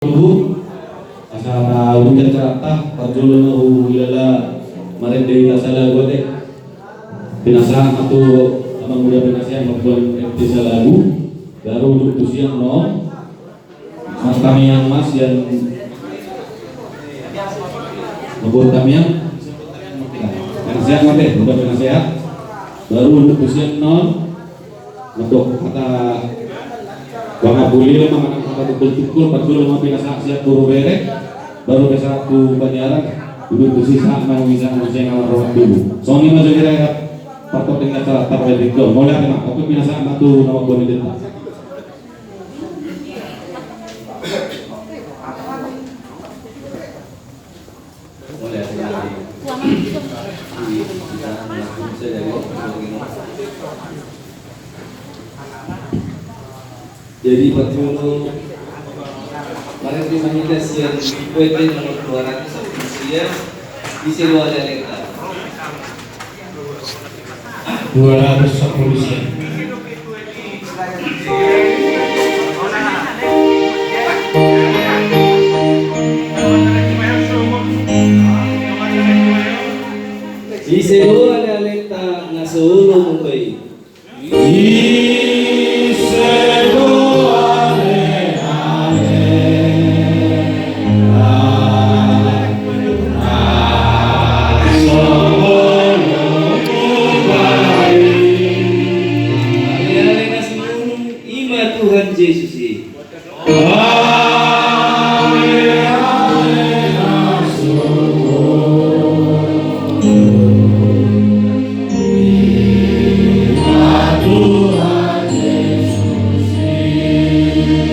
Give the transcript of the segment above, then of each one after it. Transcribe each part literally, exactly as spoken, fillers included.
Tubu, asa na urutan carata, parjolo na huhilala marende hita salagu ate. Pinasahat ma tu amang uda pinasahat mambuat R T salagu, baru duduk tu sian non, martamiang ma sian mambuat tamiang. Pinasahat ma te, uda pinasahat, baru duduk tu sian non. Mandok hata, bangga bulio ma manang hata tungkol-tungkol, parjolo ma pinasahat sian boru bere, baru pinasahat tu paniaran, duduk tu sisa, manang bisa, manang sisa, manang roha dulu. Songon i ma jo kira-kira, parpotting acara, tarweding do, mauliate ma, oke pinasahat ma tu nama boni deta. Jadi, parjolo, marende ma hita sian P P nomor dua ratus sampulu sia, ise do ale-aleta? Dua ratus sampulu sia. Ise do ale-aleta na so olo mumba i? Ise do ale-ale Ale-ale na singulung i ma Tuhan Jesus i.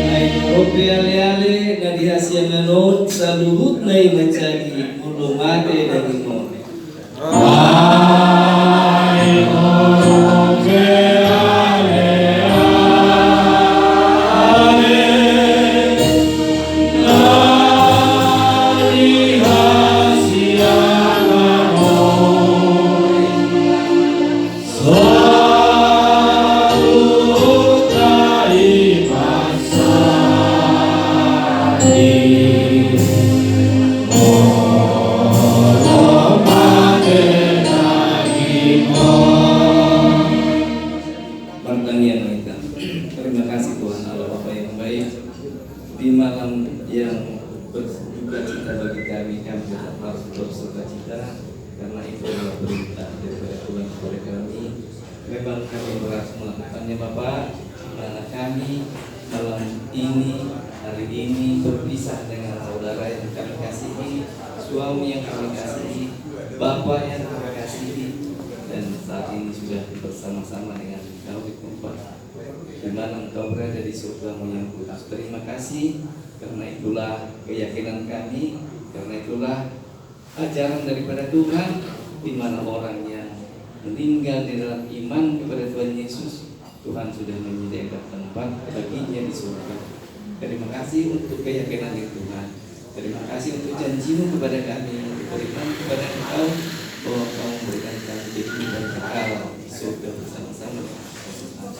Ai dope ale-ale na di hasiangan on, saluhutna i manjadi molo mate daging on. Martangiang ma hita. Terima kasih Tuhan Allah Bapa yang baik. Di malam yang berduka cita bagi kami, kami tetap harus bersukacita karena itu adalah perintah daripada Tuhan kepada kami. Memang kami berat melakukannya, Bapak, karena kami malam ini, hari ini berpisah dengan saudara yang kami kasihi, suami yang kami kasihi, bapak yang kami kasihi, dan saat ini sudah bersama-sama dengan Engkau di tempat di mana Engkau berada di surga-Mu yang kudus. Terima kasih, karena itulah keyakinan kami, karena itulah ajaran daripada Tuhan, di mana orang yang meninggal di dalam iman kepada Tuhan Yesus, Tuhan sudah menyediakan tempat baginya di surga. Terima kasih untuk keyakinan itu, Tuhan. Terima kasih untuk janji-Mu kepada kami, untuk beriman kepada Engkau, bahwa Engkau memberikan kami kehidupan kekal di surga bersama-sama dengan Tuhan.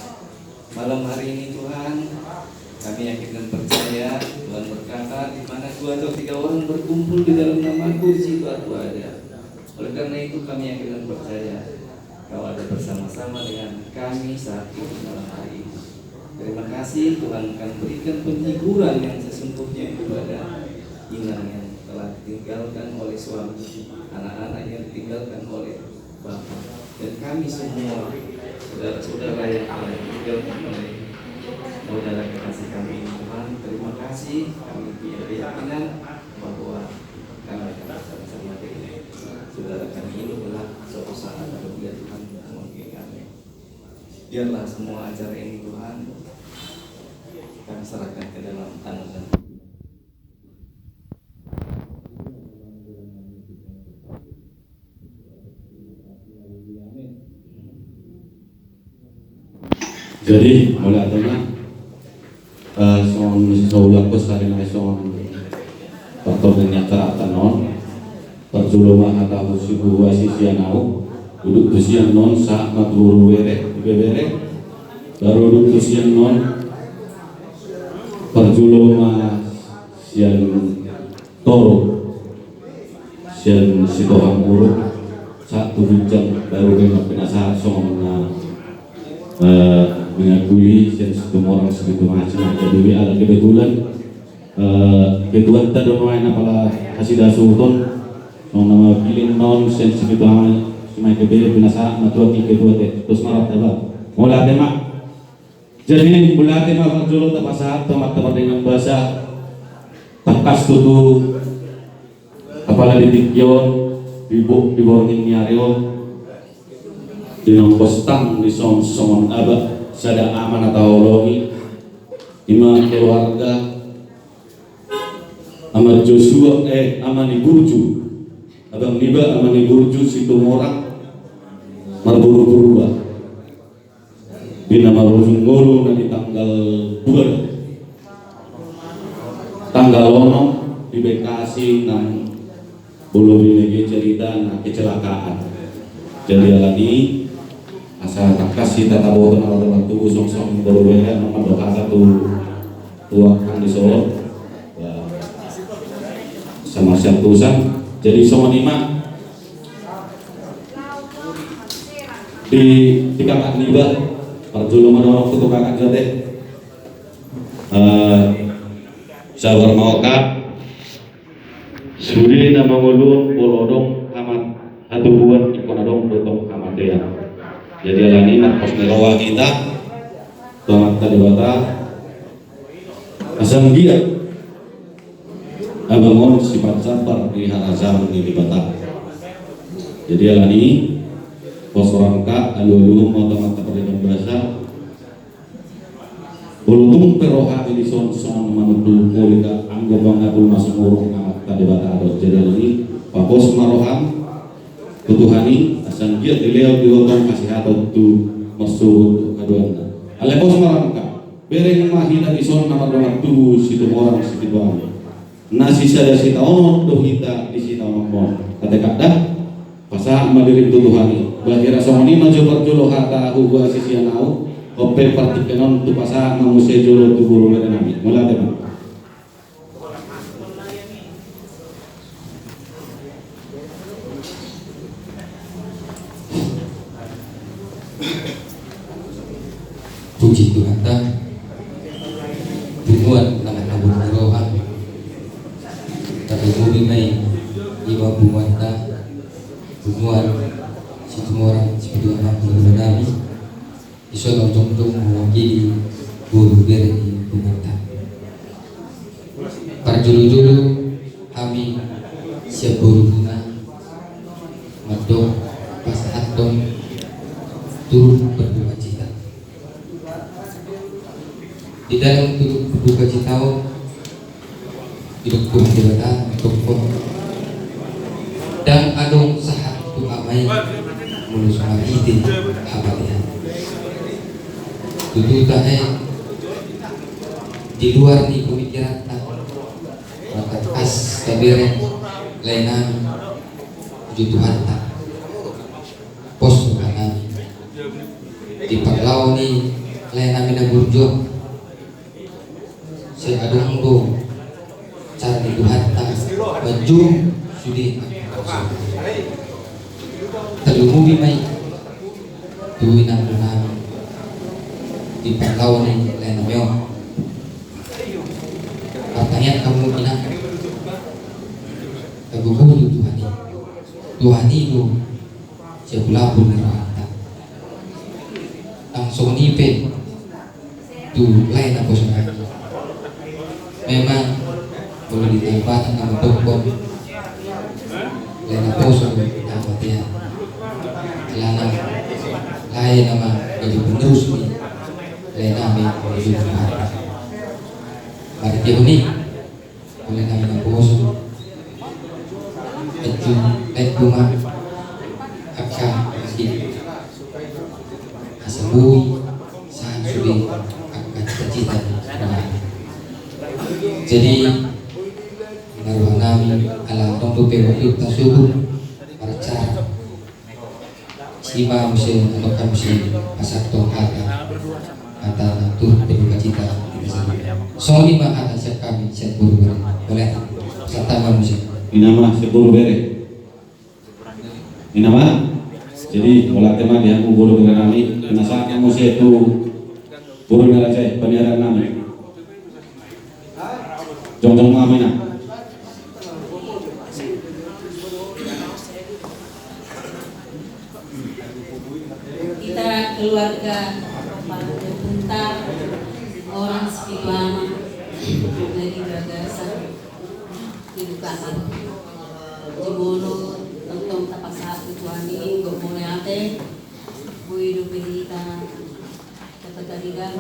Malam hari ini, Tuhan, kami yakin dan percaya Tuhan berkata, "Di mana dua atau tiga orang berkumpul di dalam nama-Ku, di situ Aku ada." Oleh karena itu, kami yakin dan percaya Kau ada bersama-sama dengan kami saat ini, malam hari ini. Terima kasih, Tuhan akan berikan penghiburan yang sesungguhnya kepada inang yang telah ditinggalkan oleh suami, anak-anak yang ditinggalkan oleh Bapa, dan kami semua, saudara-saudara yang telah ditinggalkan oleh saudara kekasih kami ini, Tuhan, terima kasih. Kami punya keyakinan bahwa kami akan bersama-sama dengan saudara kami ini kelak suatu saat apabila Tuhan memanggil kami. Biarlah semua acara ini, Tuhan, kami serahkan ke dalam tangan dan Jadi, mauliate ma, eh, songon na saulak ko sari nai songon partondion ni acara on. Parjolo ma hata husi buhu asi sian ahu, duduk tu sian non, sahat ma tu boru bere, ibebere, baru duduk tu sian non, parjolo ma sian toru, sian Sitohang Muruk, sahat tu ginjang baru pe ma pinasahat songon na, eh, mengakui sian Situmorang Sipitu Asi, na jadi ala kebetulan, eh, ketuanta do nuaeng na pala hasidasuton, songon na mapilin non sian Sipitu Asi, ma i ketua pinasahat ma tu wakil ketua te, terus marot apa? Mauliate ma. Jadi, mauliate ma parjolo tapasahat tu Amanta Pardenggan Basa. Tangkas tutu, apala di tingki on, di bo-, di borngin ni ari on, di nongkos tang di son songon aba sada ama na taoloi, ima keluarga Ama Joshua, eh, ama ni burju. Abang niba, ama ni burju Situmorang Marboru Purba. Di na marujung ngolu na di tanggal dua, tanggal onom di Bekasi, nang bulu binege cerita na kecelakaan. Jadi alani asa tangkas hita taboto na lato-lato tubu songsong boru bere, nang mandok hata tu tuak kan di Solo. Ya. Sama siap tusan. Jadi songon i ma di, di kakak niba, parjolo ma dohononku tu kakak jate. Eh, sabar ma ho kak. Sude na mangolu on molo adong hamat-, hatubuan ingkon adong do tong hamatean. Jadi alani ma pos ni roha hita tu Amanta Debata. Asa anggiat abang on sifat sabar di harajaon ni Debata. Jadi alani pos roham kak, alualuhon ma tu Amanta Pardenggan Basa. Molo tung pe rohami dison songon manungkun mulak, anggo mangapul masumurung Amanta Debata do. Jadi alani pos ma roham tu Tuhan i, asa anggiat dilehon di ho tong hasehaton tu marsogot tu haduanna. Alai pos ma roham kak. Bereng ma hita dison na mardongan tubu Situmorang Sipitu Asi. Na sisada sitaonon do hita di sitaonon on. Ate kak da, pasahat ma dirim tu Tuhan i. Ba hira songon i ma jo parjolo hata huboan sian ahu, on pe partingkian on tu pasahat ma muse jolo tu boru bere nami. Mauliate ma. Puji Tuhanta. Punguan na mangapul ni roha. Tarlumobi ma i, ima punguanta, punguan Situmorang Sipitu Asi, punguan nami. Dison jongjong mewakili boru bere ni punguanta. Parjolo-jolo hami sian boru Buna mandok pasahathon turut berdukacita. Di dalam turut berdukacita on, didok Tuhan Debata, didok on, ndang adong sahat tu ama i molo so marhite hamatean. Tutu tahe di luar ni pemikiranta, maka tangkas tabereng lae nami tu Tuhanta. Pos roha nami di parlao ni lae nami na burju on. Sai adong do cara ni Tuhanta manjou sude. Tarlumobi ma i tu inang nami di parlao ni lae nami on. Martangiang hamu inang, tagogo tu Tuhan i. Tuhan i do siapulapul ni rohanta. Nang songon i pe tu lae naposo nami. Memang molo di Debata na mandokkon lae naposo do na hamatean. Alana lae nama jadi penerus ni lae nami menuju Debata. Marhitehon i, molo nami naposo, anju, anju ma angka anggi, asa boi sahat sude angka cita-cita ni rohana. Jadi, na roha nami ala adong dope wakilta sogot marcara. Sima muse, adong hami muse pasahat hata, hata na turut berdukacita di desa nami. Songon i ma hata sian hami sian boru bere. Boleh. Satamu musik. Ina ma sian boru bere. Ina ma. Jadi, holan tema di hamu boru bere nami. Kena satamu musik tu boru bere aja, paniaran nami. Jongjong ma, Ina. Hita keluarga Pantai Punta, orang sekitu ama dari gagasan di Bukati. Jumolo tongtong tapasahat tu Tuhan i, gok mauliate, boi dope hita tapatarida,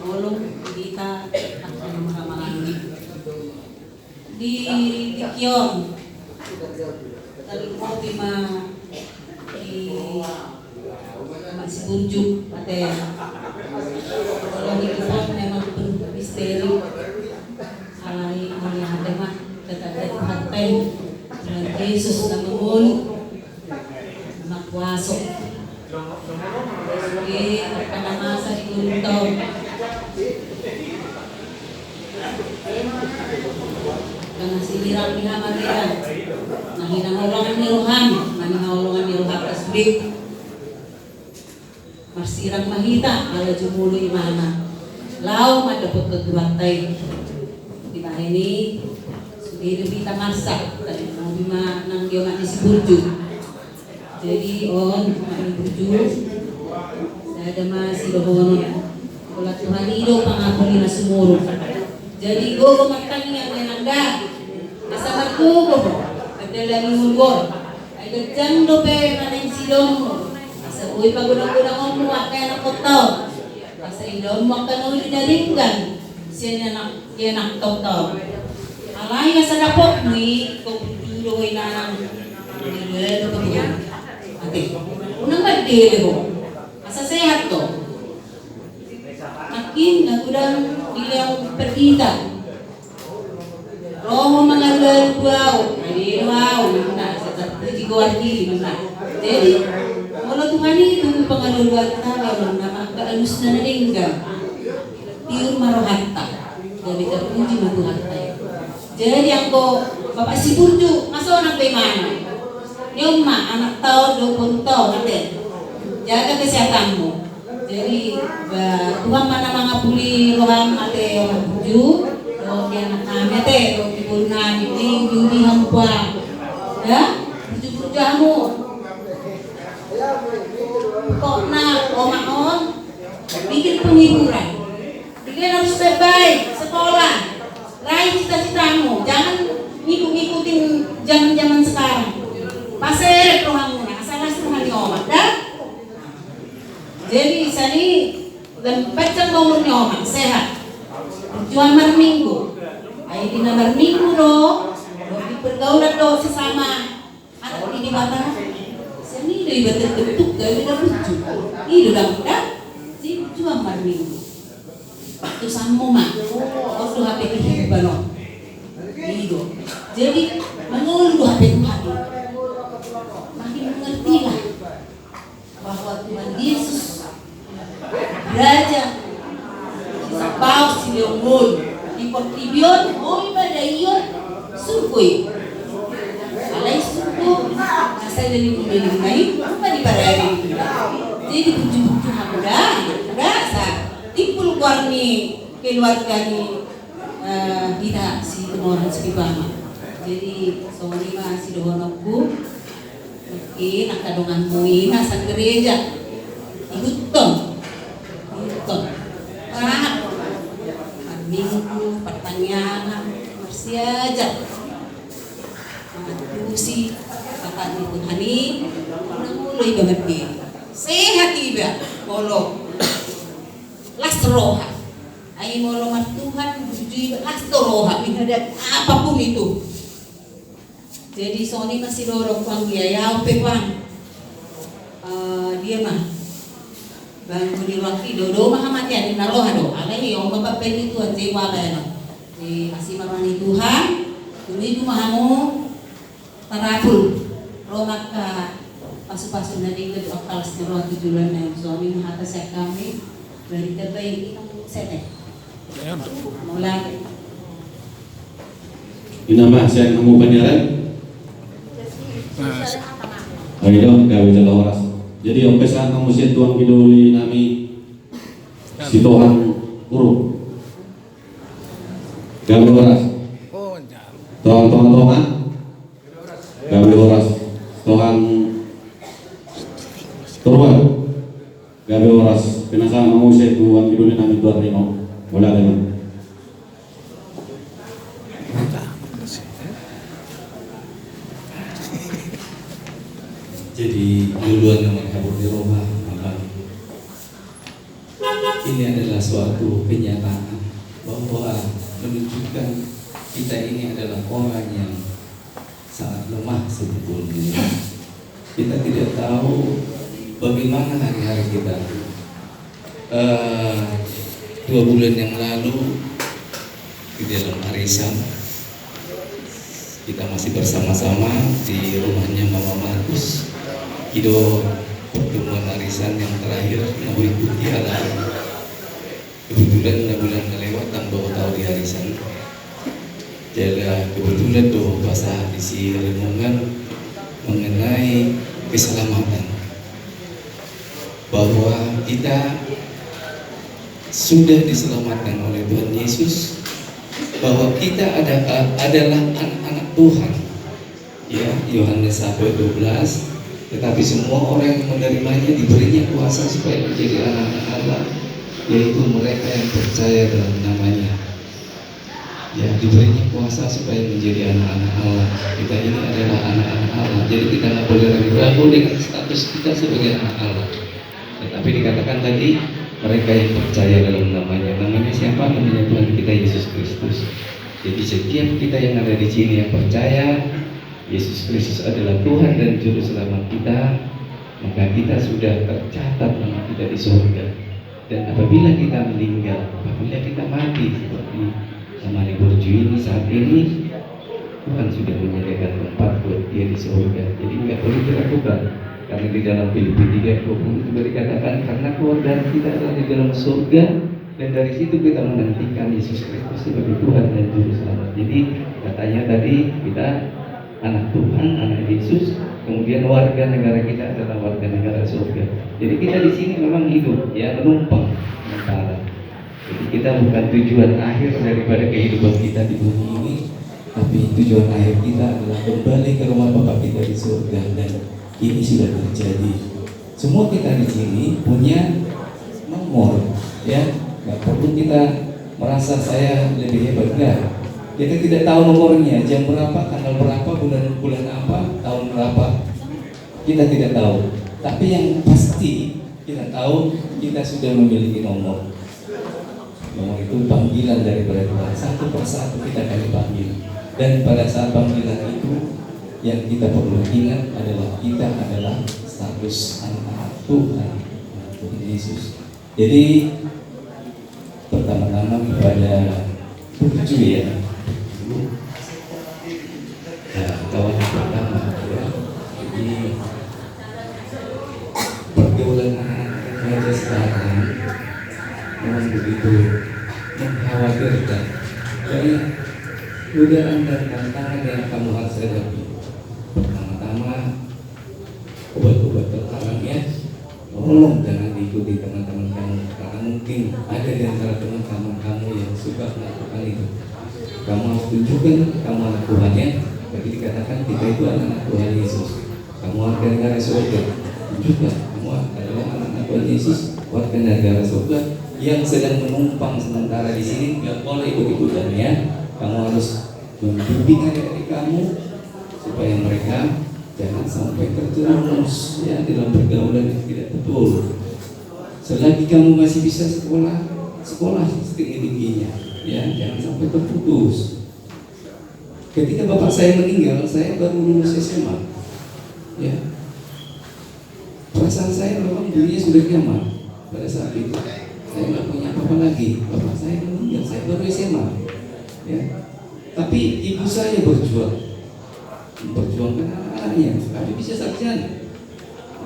holong di hita, akan marhahamaranggi. Di tingki on, talumobi ma di Ama Siburju, ate. Kalau di depan memang penuh misteri. Alai mauliate ma, tetap ada Tuhan, Tuhan Yesus na mangolu. Anak kuaso. Di angka na masa di gunung tau. Karena sinirang ni hamatean. Na hinaholongan ni roham, na hinaholongan ni rohanta sude. Marsirang ma hita, ala jumolo imana. Laho mandapothon Tuhanta i. Dibahen i, sude do hita marsak, talumobi ma nang di omak ni Siburju. Jadi on, omak ni Burju, sada ma sidohonon. Holan Tuhan i do pangapuli na sumurung. Jadi gogo martangiang, nangga. Asa margogo, andalani ngolu on. Ai ganjang dope na naeng sidomu. Asa boi pagodanggodangkonmu angka ianakhonta on. Asa idaonmu angka na uli na denggan sian anak, ianakhonta on. Alai asa dapotmu i, ho Burju dohot inanam. Ate. Unang mandele ho. Asa sehat ho. Nangkin na godang dilehon pandita. Ro ho mangalualu tu ahu, ade do ahu, ninna, asa tarpuji goar diri, ninna. Jadi, molo Tuhan i tutu pangalualuanta, molo na angka alusna na denggan. Tiur ma rohanta, gabe tarpuji ma Tuhanta i. Jadi, anggo Bapak Siburju, masonang pe imana. Ni on ma, anakta on dohot borunta on, ate. Jaga kesehatanmu. Jadi, ba, Tuhan ma na mangapuli roham, ate, omak Burju, dohot di anaknami, ate, dohot di borunami, ni ujui hamu poa. Ya? Burju-burju hamu. Pokokna, omak on, bikin penghiburan. Bikin harus baik-baik, sekolah. Raih cita-citamu, jangan ngikut-ngikutin zaman-zaman sekarang. Paseret rohamuna, asa las roha ni omak, da? Jadi, sian i, lam panjang ma umur ni omak, sehat. Tujuan marminggu. Ai di na marminggu do, di pergaulan do sesama anak ni Debata. Sian i do iba terbentuk gabe na burju. I do dang, da? Jadi tujuan marminggu. Tusanmu ma. On do hape kehidupan on. I do. Jadi, mangolu do hape Tuhan i. Makin mengertilah bahwa Tuhan Yesus, Raja, si Sabaot, silehon ngolu di portibi on, boi ma daion surgo i. Alai surgo na sai leleng ni lelengna i, nunga diparade di hita. Jadi burju-burju hamu da, da, asa timbul goar ni keluarga ni, eh, hita Situmorang Sipitu Ama. Jadi songon i ma sidohononku. Oke, angka donganmu i na sagereja. Ihuthon. Ihuthon. Rahat. Marminggu, partangiangan, marsiajar. Mangantusi hata ni Tuhan i, molo iba mandele. Sehat iba, molo las roha. Ai molo martuhan, burju iba, las do roha, menghadapi apapun itu. Jadi songon i ma sidohononku, anggia i ahu pe, Tuhan. Eh, dia ma. Banggo ni rohangki, do, do ma hamatean, ninna roha do. Alai on ma pambaen ni Tuhan, jadi boha baenon. Jadi asi ma roha ni Tuhan, tumibu ma hamu, tarapul. Ro ma angka pasupasu na denggan, angka las ni roha tu joloan na on. Songon i ma hata sian hami, barita baik i nang sete. Mulai. Ina ma sian hamu panyarat. Ayo dong, gabe jala horas. Jadi, ompesa hamu sian tuan kidoli nami Sitohang Uruk. Gabe horas. Sitohang Tonga-tonga. Gabe horas. Sitohang Toruan. Gabe horas. Pinasahat hamu sian tuan kidoli nami Tuan Rino. Bola dulu. Jadi, duluan yang mengkabur di rumah, maka ini adalah suatu kenyataan bahwa menunjukkan kita ini adalah orang yang sangat lemah sebetulnya. Kita tidak tahu bagaimana hari-hari kita. Eh, dua bulan yang lalu di dalam arisan kita masih bersama-sama di rumahnya Mama Markus. I do pertemuan arisan yang terakhir na huikuti adalah kebetulan na bulan na lewat tanggal dua tahun di arisan. Jadi kebetulan do bahasa di si renungan mengenai keselamatan, bahwa kita sudah diselamatkan oleh Tuhan Yesus, bahwa kita ada, adalah anak-anak Tuhan. Ya, Yohanes satu ayat dua belas, "Tetapi semua orang yang menerimanya diberinya kuasa supaya menjadi anak-anak Allah, yaitu mereka yang percaya dalam namanya." Ya, diberinya kuasa supaya menjadi anak-anak Allah. Kita ini adalah anak-anak Allah. Jadi kita nggak boleh ragu-ragu dengan status kita sebagai anak Allah. Tetapi dikatakan tadi, mereka yang percaya dalam namanya. Namanya siapa? Namanya Tuhan kita Yesus Kristus. Jadi setiap kita yang ada di sini yang percaya Yesus Kristus adalah Tuhan dan Juru Selamat kita, maka kita sudah tercatat nama kita di surga. Dan apabila kita meninggal, apabila kita mati seperti sama di burju ini saat ini, Tuhan sudah menyediakan tempat buat dia di surga. Jadi nggak perlu diragukan. Karena di dalam Filipi tiga ayat dua puluh juga dikatakan, karena keluarga kita adalah di dalam surga, dan dari situ kita menantikan Yesus Kristus sebagai Tuhan dan Juru Selamat. Jadi katanya tadi kita anak Tuhan, anak Yesus, kemudian warga negara kita adalah warga negara surga. Jadi kita di sini memang hidup, ya, menumpang sementara. Jadi kita bukan tujuan akhir daripada kehidupan kita di bumi ini, tapi tujuan akhir kita adalah kembali ke rumah Bapa kita di surga, dan ini sudah terjadi. Semua kita di sini punya nomor, ya. Nggak perlu kita merasa saya lebih hebat, enggak. Kita tidak tahu nomornya, jam berapa, tanggal berapa, bulan bulan apa, tahun berapa. Kita tidak tahu. Tapi yang pasti kita tahu, kita sudah memiliki nomor. Nomor itu panggilan daripada Tuhan. Satu persatu kita akan dipanggil. Dan pada saat panggilan itu, yang kita perlu ingat adalah kita adalah status anak-anak Tuhan, anak Tuhan Yesus. Jadi pertama-tama kepada burju, ya. Ya, kawan pertama, ya. Jadi pergaulan anak-anak remaja sekarang memang begitu mengkhawatirkan. Banyak godaan dan tantangan yang kamu harus hadapi. Pertama-tama, obat-obat terlarang, ya. Tolong jangan diikuti teman-teman kamu, karena mungkin ada di antara teman-teman kamu yang suka melakukan itu. Kamu harus tunjukkan kamu anak Tuhan, ya. Jadi dikatakan kita itu anak-anak Tuhan Yesus. Kamu warga negara surga. Tunjukkan kamu adalah anak-anak Tuhan Yesus, warga negara surga yang sedang menumpang sementara di sini, nggak boleh ikut-ikutan, ya. Kamu harus membimbing adik-adik kamu supaya mereka jangan sampai terjerumus, ya, dalam pergaulan yang tidak betul. Selagi kamu masih bisa sekolah, sekolah setinggi-tingginya, ya, jangan sampai terputus. Ketika bapak saya meninggal, saya baru lulus S M A. Ya. Perasaan saya memang dunia sudah kiamat pada saat itu. Saya nggak punya apa-apa lagi. Bapak saya meninggal, saya baru S M A. Ya. Tapi ibu saya berjuang, memperjuangkan anak-anaknya. Kami bisa sarjana.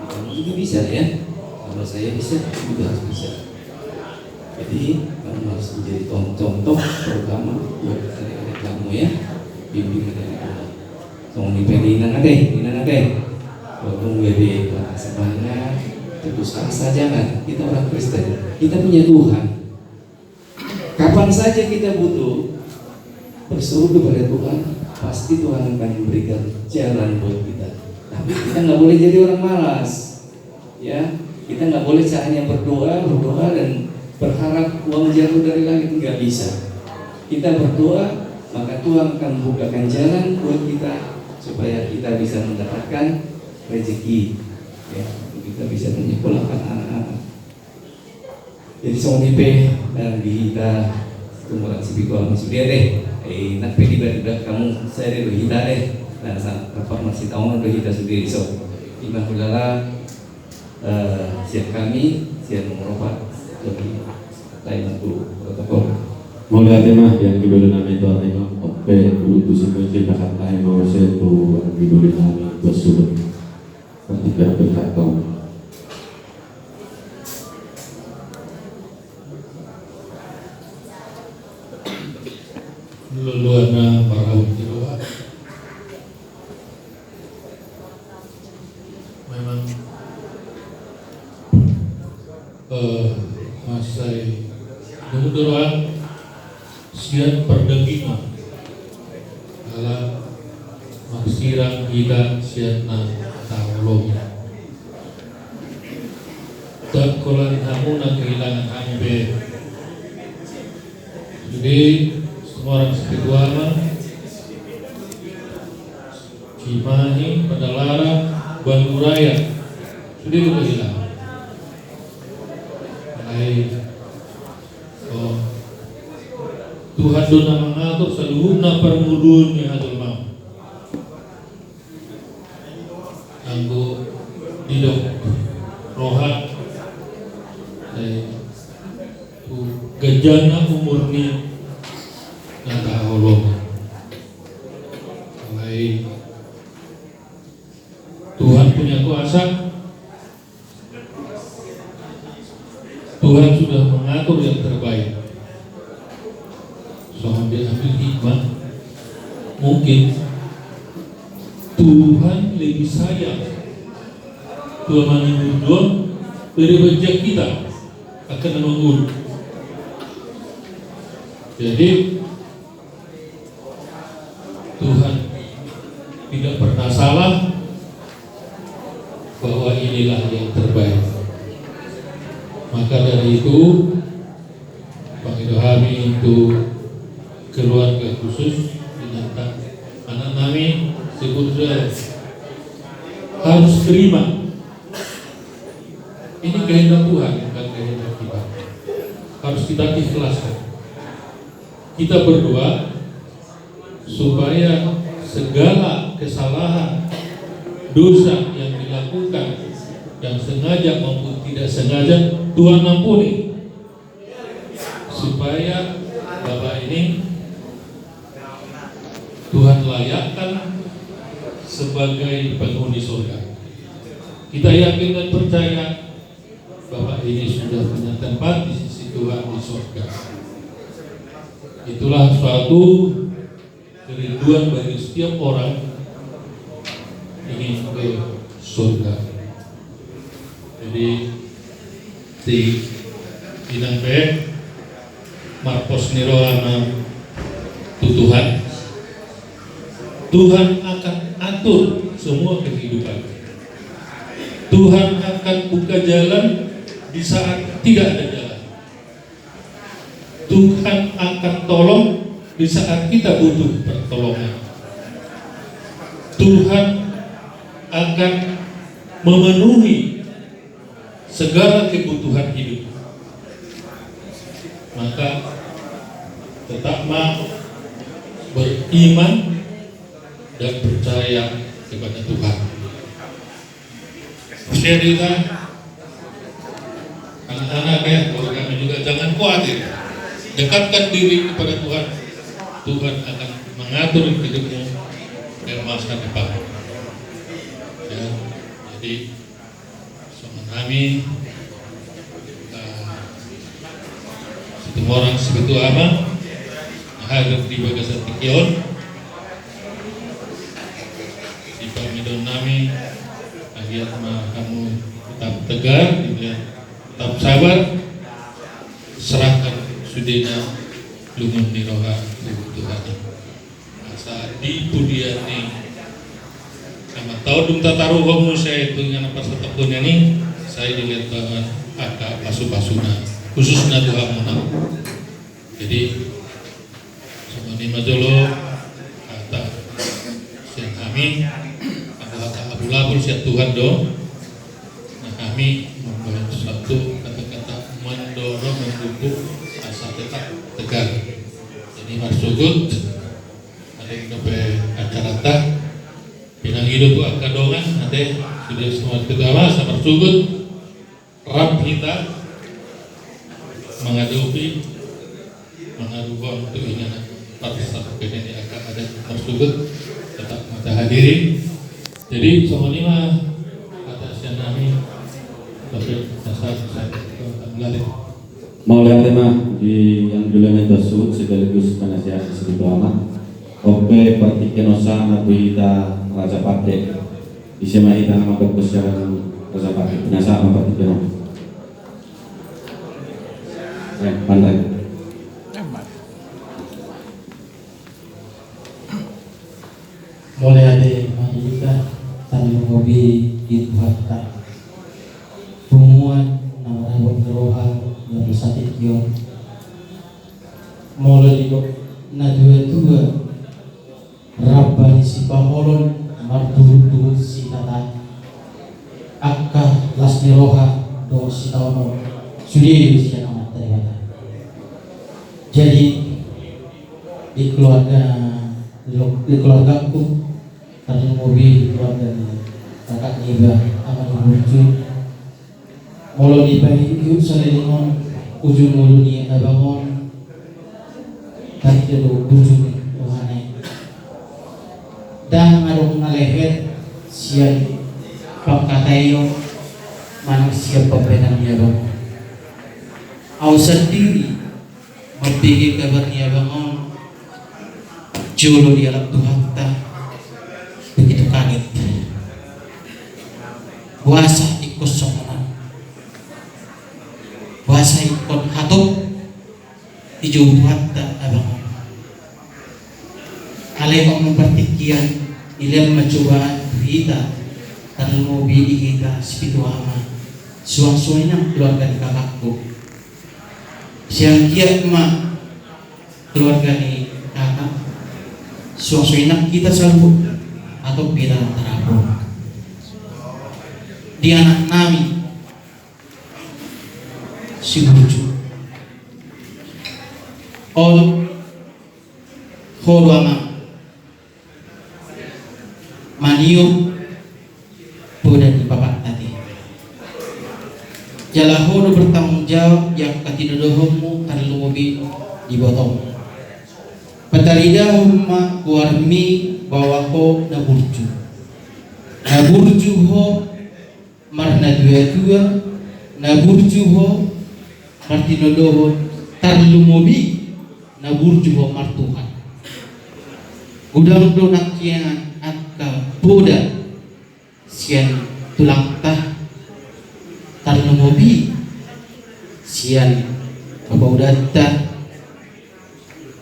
Kamu juga bisa, ya. Kalau saya bisa, kamu juga harus bisa. Jadi, kamu harus menjadi ton-, contoh terutama buat adik-adik kamu, ya. Bimbing adik-adik kamu. Songon i pe di inang ate, inang ate. Walaupun bebe patah semangat, putus asa, jangan. Kita orang Kristen. Kita punya Tuhan. Kapan saja kita butuh, berseru kepada Tuhan, pasti Tuhan akan memberikan jalan buat kita. Tapi kita nggak boleh jadi orang malas. Ya, kita nggak boleh hanya berdoa, berdoa dan berharap uang jatuh dari langit, nggak bisa. Kita berdoa, maka Tuhan akan membukakan jalan buat kita supaya kita bisa mendapatkan rezeki. Ya, kita bisa menyekolahkan anak-anak. Jadi songon i pe, eh, di hita, tumorang sipitu ama sude ate. Eh, nang pe tiba-tiba hamu sada do hita ate. Nang sa-, rap marsitangonan do hita sude dison. Ima hulala, eh, sian hami, sian nomor opat, jadi tai ma tu protokol. Mauliate ma, yang kedua nami tu ate ma, oke, untuk semua cerita kata yang mau saya tu, yang kedua nami, bersyukur. Bersyukur, bersyukur. Loloan na marhaut di luar. Memang, eh, masai nunga do roha sian pardagingon. Ala marsirang hita sian na taholongi. Ndang holan hamu na kehilangan hami be. Jadi, semua orang seketua ma, Cimahi, Padalarang, Banguraya. Sude do kehilangan. Alai, oh, Tuhan do na mangatur saluhutna parngoluon ni hajolmaon. Anggo didok roha, eh, tu ganjangna umur ni na taholongi. Alai Tuhan punya kuasa. Tuhan sudah mengatur yang terbaik. Songon diambil hikmah, mungkin Tuhan lebih sayang tu ama ni burju on daripada kita angka na mangolu. Jadi, Tuhan tidak pernah salah, bahwa inilah yang terbaik. Maka dari itu, pangido hami tu keluarga khusus, inanta, anak nami, sebetulnya harus terima. Ini kehendak Tuhan, bukan kehendak kita. Harus kita ikhlaskan. Kita berdoa supaya segala kesalahan, dosa yang dilakukan, yang sengaja maupun tidak sengaja, Tuhan ampuni. Supaya Bapak ini Tuhan layakkan sebagai penghuni surga. Kita yakin dan percaya Bapak ini sudah punya tempat di sisi Tuhan di surga. Itulah suatu kerinduan bagi setiap orang ingin ke surga. Jadi, di inang pe, marpos ni roha ma tu Tuhan. Tuhan akan atur semua kehidupan. Tuhan akan buka jalan di saat tidak ada jalan. Tuhan akan tolong di saat kita butuh pertolongan. Tuhan akan memenuhi segala kebutuhan hidup. Maka tetap ma beriman dan percaya kepada Tuhan. Percaya diri, anak-anak ya, keluarga kami juga jangan khawatir. Dekatkan diri kepada Tuhan. Tuhan akan mengatur hidupmu dan masa depan. Ya, jadi songon hami, eh, Orang Sipitu Ama na hadir di bagasan tingki on. Di pangidoan nami, anggiat ma hamu tetap tegar, tetap sabar, serahkan sudena lungun ni roha tu Tuhan. Asa di pudian ni amanta on dung tataruhon muse tu inganan parsatongkinan i, sai dilehon Tuhan angka pasupasuna, khususna tu hamuna. Jadi songon i ma jolo hata sian hami, anggo hata abulabul sian Tuhan do. Nah, hami mambahen suatu kata-kata mandorong, mandukung asa tetap tegar. Jadi marsogot, adong dope acaranta. Pinangido tu angka dongan ate, sude songon i tu hami asa marsogot. Rap hita mangadopi, mangadopi tu inganan parsatongkinan ni angka adat marsogot, tetap ma tahadiri. Jadi songon i ma hata sian hami. Tapi asa, asa, asa, asa. Mauliate ma di angka dongan na marsogot sekaligus penasehat di Sipitu Ama. Oke, partingkian on sahat ma tu hita Raja Pande. Ise ma hita na mandok sian Raja Pande, penasehat ma partingkian on. Eh, Pande. Mauliate ma di hita, tarlumobi di Tuhanta. Punguan na marhabot ni roha di bagasan tingki on. Molo didok natuatua, rap ni sipaholon, marduhutduhut sitata, angka las ni roha dohot sitaonon, sude do sian Amanta Debata. Jadi di keluarga, di keluargaku, tarlumobi di keluarga ni kakak niba, ama ni burju, molo dipaihutihut saleleng on ujung ngolu ni abang on, tarida do burju ni rohana i. Ndang adong na lehet sian pangkataion manang sian pambahenan ni abang on. Au sandiri mambege kabar ni abang on jolo dialap Tuhanta, begitu kaget. Boasa ingkon songon on? Boasa ingkon hatop dijou Tuhanta abang on? Alai on ma partingkian, dilehon ma cobaan tu hita, tarlumobi di hita Sipitu Ama, suang songon i nang keluarga ni kakakku. Sian dia ma keluarga ni kakak, suang songon i nang hita saluhut, atau hita tarapul. Di anak nami si burju on, ho do amang maniop poda ni bapakta i. Jala ho do bertanggung jawab di angka tinodohonmu, tarlumobi di ibotom. Pataridahon ma goarmi bahwa ho na burju. Na burju ho marnatuatua, na burju ho martinodohon, tarlumobi na burju ho martuhan. Godang do nangkiningan angka poda sian tulangta, tarlumobi sian bapaudanta,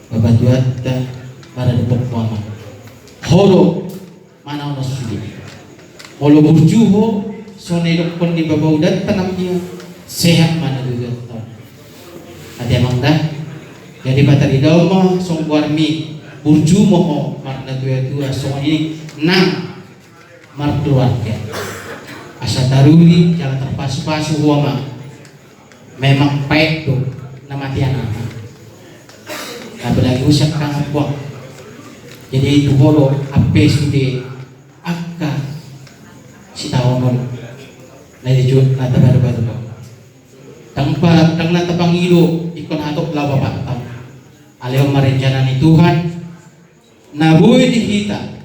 bapatuanta, maradophon ho amang. Ho do manaonon sude. Molo burju ho, songon na didokkon ni bapaudanta nangkin, sehat ma na dua-dua on. Ate amang da. Jadi pataridahon ma songon goarmi, burju ma ho marnatuatua, songon i nang markeluarga. Asa taruli jala tarpasupasu ho amang. Memang paet do na mate anakna. Apalagi usia angka anak buah. Jadi tu ho do ampe sude angka sitaonon na dijou na tabadu-badu do. Ndang pa, ndang na tapangido ingkon hatop laho bapakta. Alai on ma rencana ni Tuhan. Na boi di hita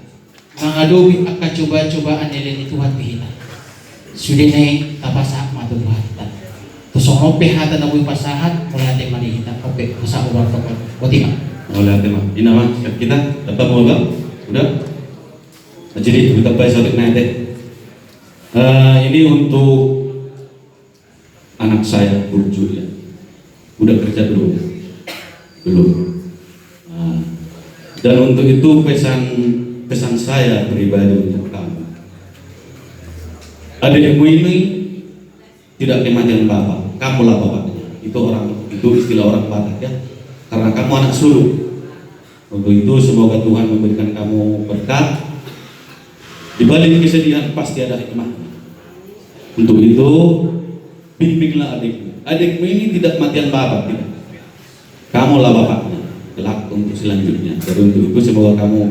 mangadopi angka coba-cobaan na lehon ni Tuhan di hita, sudena i tapasahat ma tu Tuhanta. Tu songon on pe hata na boi pasahat, mauliate ma di hita. Oke, masa aku buat toko. Buat Ima. Mauliate ma. Ina ma, siap hita. Tetap mau, Bang? Udah? Jadi, kita baca satu, nah, deh. Eh, ini untuk anak saya, Burju, ya. Udah kerja belum? Belum. Nah, dan untuk itu pesan, pesan saya pribadi untuk kamu. Adikmu ini tidak kematian bapak, kamulah bapaknya. Itu orang, itu istilah orang Batak, ya. Karena kamu anak sulung. Untuk itu, semoga Tuhan memberikan kamu berkat. Di balik kesedihan pasti ada hikmahnya. Untuk itu, bimbinglah adikmu. Adikmu ini tidak matian bapak, tidak. Kamulah bapaknya kelak untuk selanjutnya. Jadi untuk itu, semoga kamu,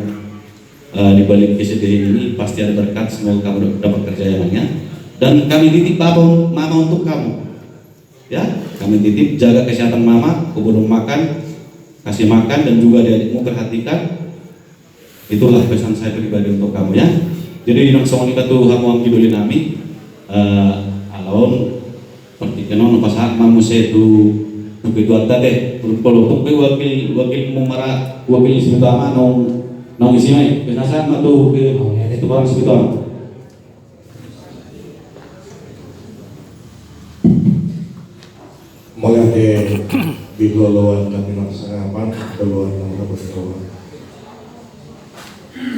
eh, di balik kesedihan ini pasti ada berkat. Semoga kamu dapat kerja yang lainnya. Dan kami titip bapa, mama untuk kamu. Ya, kami titip, jaga kesehatan mama, kebelum makan, kasih makan, dan juga adikmu perhatikan. Itulah pesan saya pribadi untuk kamu, ya. Jadi, nang songon i ma tu hamu anggi doli nami, eh, alai on, partingkian on, pasahat ma muse tu, tu ketua ta, te. Molo tung pe wakil, wakil mu mara, wakil ni si ketua ma, naung, naung isi ma i. Pasahat ma tu, ke, oh, ya, itu barang si ketua. Mauliate di loloan na pinarsangapan, loloan na marapat.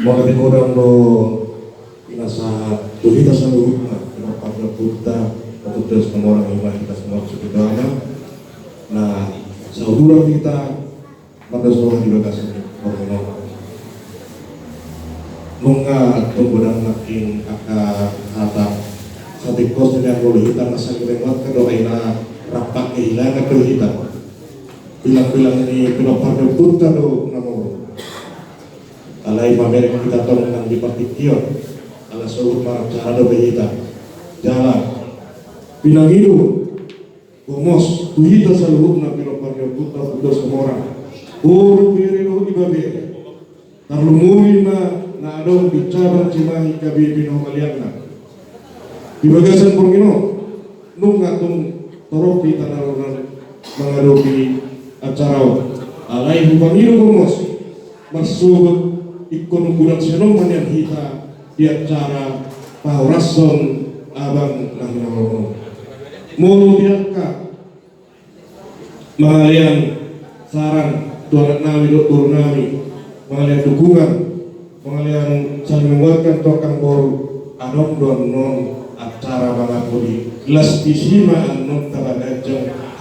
Mauliate godang do pinasahat tu hita saluhutna, pinompar ni ompunta, Ompu Tudas Situmorang, ima hita saluhut, na sauduran hita, mardalan di bagasan borngin on. Nunga tung godang nangkin angka hata, satingkos ni anggo hita na saling menguatkan do, ai na rap kehilangan do hita. Bilang-bilang ni pinompar ni ompunta do na molo. Alai mamereng hita tong nang di partingkian, ala sogot marap cara dope hita. Jala pinangido gomos tu hita saluhutna pinompar ni ompunta Ompu Tudas Situmorang, boru, bere dohot ibebere. Tarlumobi ma na adong di cabang Cimahi K B B na humaliangna. Di bagasan borngin on, nunga tung torop hita na ro mangadopi acara on. Alai hupangido gomos, marsogot ingkon godang sian on ma nian hita di acara pahorashon abang na hinaholongan on. Molo di angka mangalean saran tu anak nami dohot boru nami, mangalean dukungan, mangalean saling menguatkan tu angka boru, adong do annon acara mangapuli. Las disi ma annon tabahen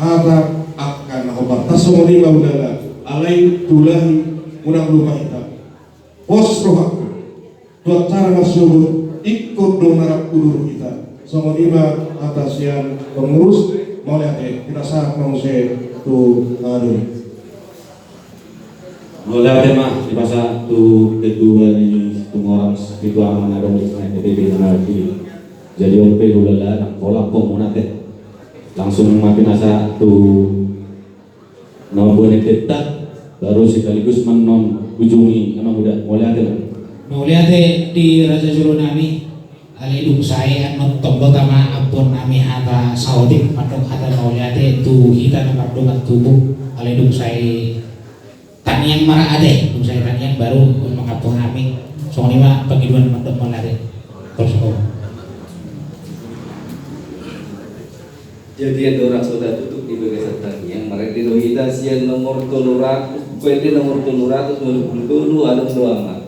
hata angka na hombar ta, songon i ma ulala, alai tu lahi unang lupa hita. Pos rohangku tu acara marsogot, ingkon do na rap udur hita. Songon i ma hata sian pengurus. Mauliate, pinasahat ma muse tu Adoli. Mauliate ma dipasahat tu ketua ni Situmorang, ketua ma na adong di P B B na marhite. Jadi on pe ulala, ndang pola pola muna te. Langsung ma pinasahat tu na mamboan ende ta, baru sekaligus ma annon ujungi, amang uda. Mauliate ma. Mauliate di raja jolo nami. Alai dung sae annon tong do tama ampuon nami hata saotik, mandok hata mauliate tu hita na mardongan tubu. Alai dung sae tangiang ma ra ate, dung sae tangiang baru mangampu hami. Songon i ma pangidoan, mandok mauliate. Torus. Jadi andorang so tatutup di bagasan tangiang, marende do hita sian nomor tolu ratus, buku ende nomor tolu ratus walu pulu tolu, adong do ama.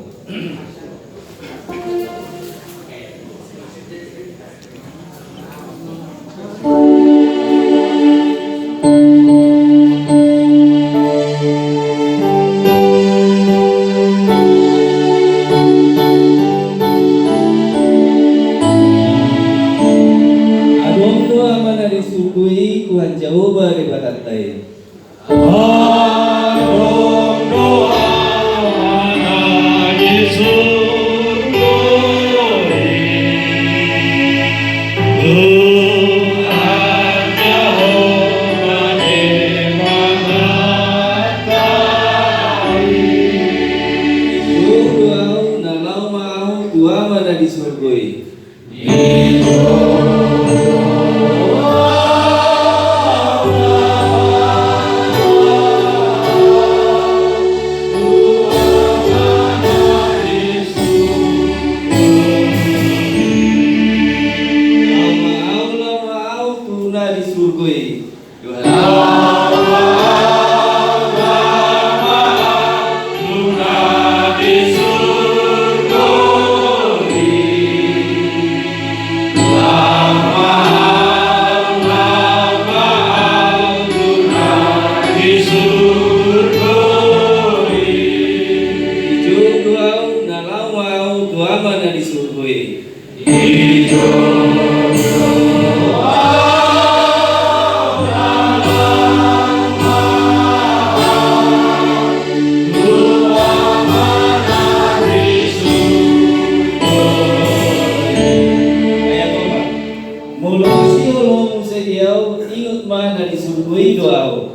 Adong do ama na di surgo i, Tuhan Jahowa Debatanta i. Adong do ama na di surgo i, Tuhan Jahowa Debatanta i. Disuruh do ahu, na laho ma ahu tu ama na di surgo i. Ama na di surgo i. Ayat opat. Molo masiolom muse di ahu, ingot ma na di surgo i do ahu.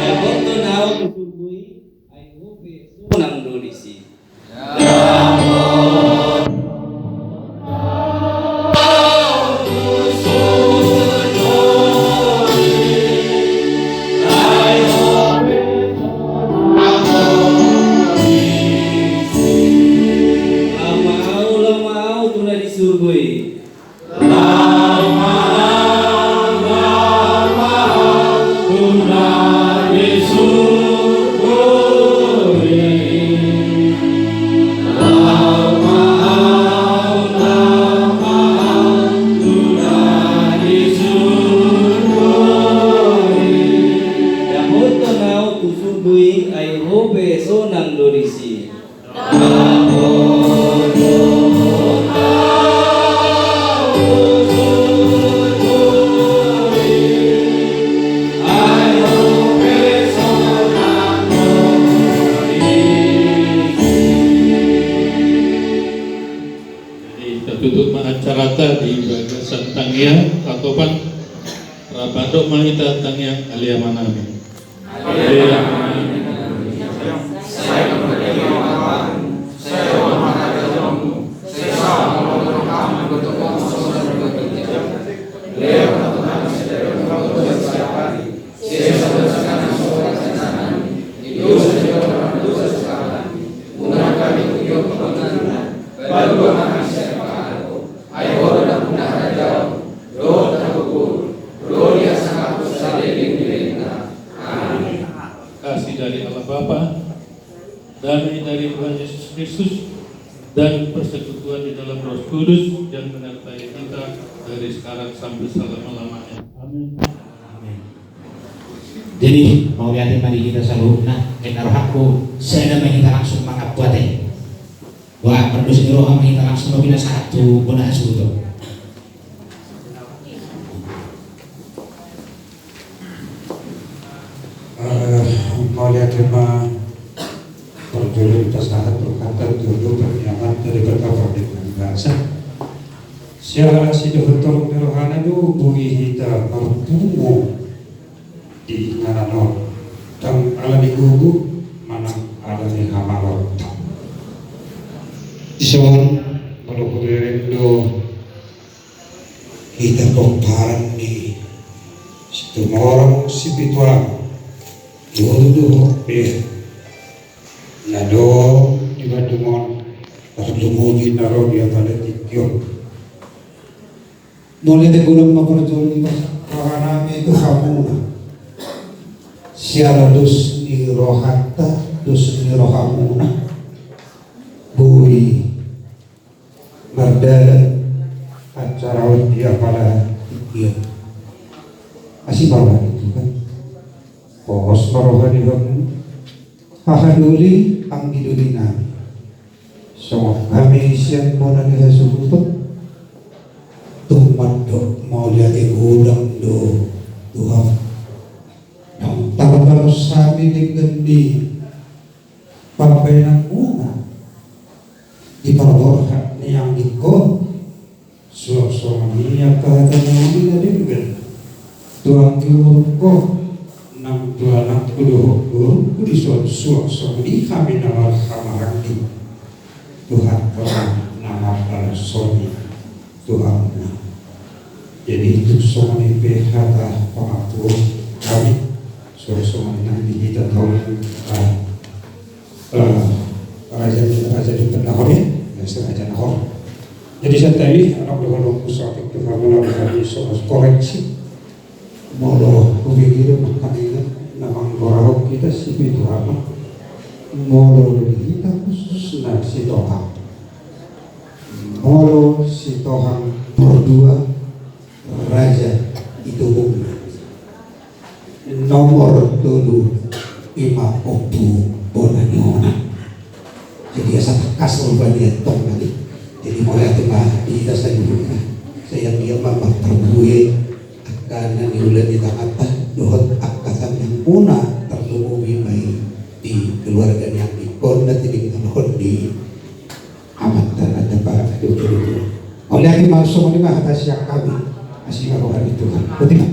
Dapothon ahu tu surgo i, ai ho pe sonang do disi. Laho ma ahu, laho ma ahu tu na di surgo i. Dapothon ahu tu surgo i, ai ho pe sonang do disi. Jadi, tatutup ma acaranta di bagasan tangiang, tatopan. Rap mandok ma hita tangiang, Ale Amanami. Kasih dari Allah Bapa, damai dari Tuhan Yesus Kristus, dan persekutuan di dalam Roh Kudus yang menyertai kita dari sekarang sampai selama-lamanya. Amin. Amin. Jadi, mauliate ma di hita saluhutna, ninna rohangku, sada ma hita langsung mangampu ate. Wah, mardos ni roha ma hita langsung ma pinasahat tu bona hasuhuton. Eh, mauliate ma parjolo pasahat rohanta tu Debata, Amanta Debata pardenggan basa. Siala sidohoton ni rohana do boi hita marpungu di inganan on, ndang ala ni gogo manang ala ni hamaloon. Dison, molo hubereng do hita pomparan ni Situmorang Sipitu Ama, ngolu dohot beha na adong di Bandung on, tarlumobi na ro di apala tingki on. Mauliate godang ma parjolo ni pasahat rohanami tu hamuna. Siala dos ni rohanta, dos ni rohamuna, boi mardalan acara on di apala tingki on. Asi ma roha ni Tuhan. Pos ma roha ni hamu. Haha doli, anggi doli nami. Songon hami sian bona ni hasuhuton, tung mandok mauliate godang do tu hamu. Naung tarbalos hami denggan ni pambahenanmuna di parborhat ni anggingkon. Suang songon i angka hata na uli na denggan tu anggi borungkon nang tu anakku dohot borungku dison, suang songon i hami na marhahamaranggi tu hata na mardalan songon i tu hamuna. Jadi tung songon i pe hata pangampuon hami, suang songon i nang di hita taon, ah, Eh, raja, raja di Nahor ya, ya, si raja Nahor. Jadi santabi, anak dohononku, saotik tu hamu na hami so koreksi. Molo hubege do mangkaningan na manggorahon hita Sipitu Ama. Molo di hita khususna Sitohang, molo Sitohang Pordua, Raja Itombungna. Nomor tolu ima Ompu Bona ni Ona. Jadi asa tangkas rupani antong nai. Jadi mauliate ma di hita saluhutna. Sai anggiat ma marparbue angka na niula ni tanganta dohot angka tangiangmuna, tarlumobi ma i di keluarga ni anggingkon na tininggalhon ni amanta na tapa. Mauliate ma, songon i ma hata sian hami. Asi ma roha ni Tuhan. Boti ma.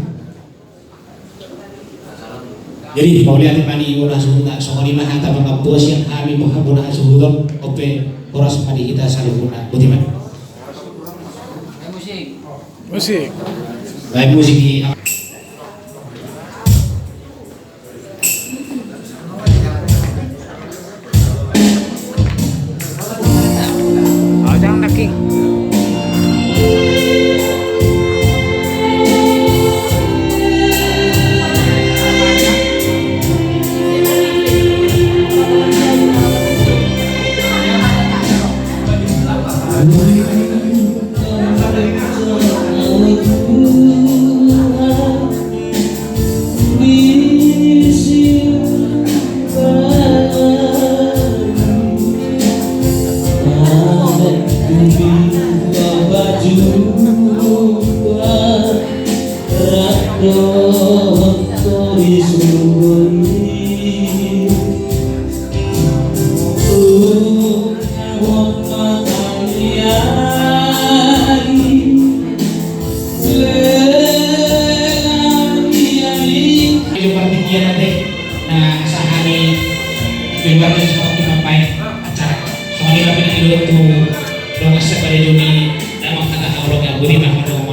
Jadi mauliate ma di hita saluhutna, songon i ma hata pangambua sian hami, pangambua na hasuhuton, on pe horas ma di hita saluhutna. Boti ma. Musik. Baik, musik di Itu partingkian ate, na sahat ni keluarga seperti apa ya acara. Soalnya kami di dulu tu dongan sepada Joni, emang kata kalau yang budi mah kalau